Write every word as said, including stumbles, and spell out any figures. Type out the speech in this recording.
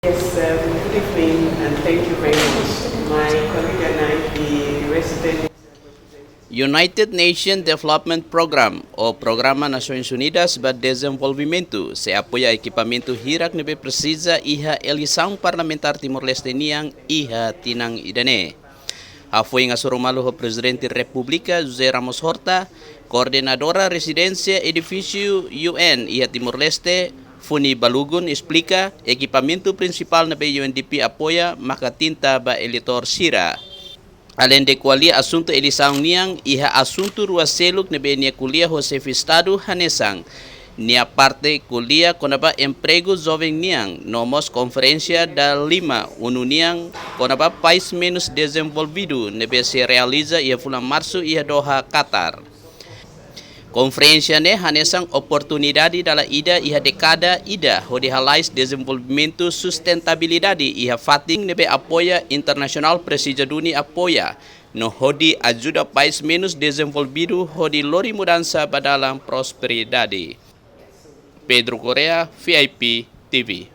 Yes, um, good evening and thank you very much. My colleague and I, the resident United Nations Development Programme, ou Programa Nasoins Unidas ba Dezenvolvimentu, sei apoia ekipamentu hirak ne'ebé presiza iha eleisaun parlamentár Timor-Leste nian iha tinan ida-ne'e. Hafoin hasoru malu ho Prezidente Repúblika José Ramos Horta, koordenadora rezidénsia edifísiu U N iha Timor-Leste, Funi Balogun, esplika ekipamentu prinsipál ne'ebé U N D P apoia maka tinta ba eleitór sira. Aleinde ko'alia asuntu eleisaun nian, iha asuntu rua seluk ne'ebé nia ko'alia ho Xefe Estadu hanesan nia parte ko'alia kona-ba empregu joven nian, no mós konferénsia da lima ONU nian kona-ba país menus dezenvolvidu ne'ebé sei realiza iha fulan Marsu iha Doha, Qatar. Konferénsia ne'e hanesan oportunidade dala ida iha dékada ida hodi halais dezenvolvimentu sustentabilidade iha fatin ne'ebé apoiu internasionál presiza duni apoia, no hodi ajuda país menus dezenvolvidu hodi lori mudansa ba dalan prosperidade. Pedro Correa, V I P T V.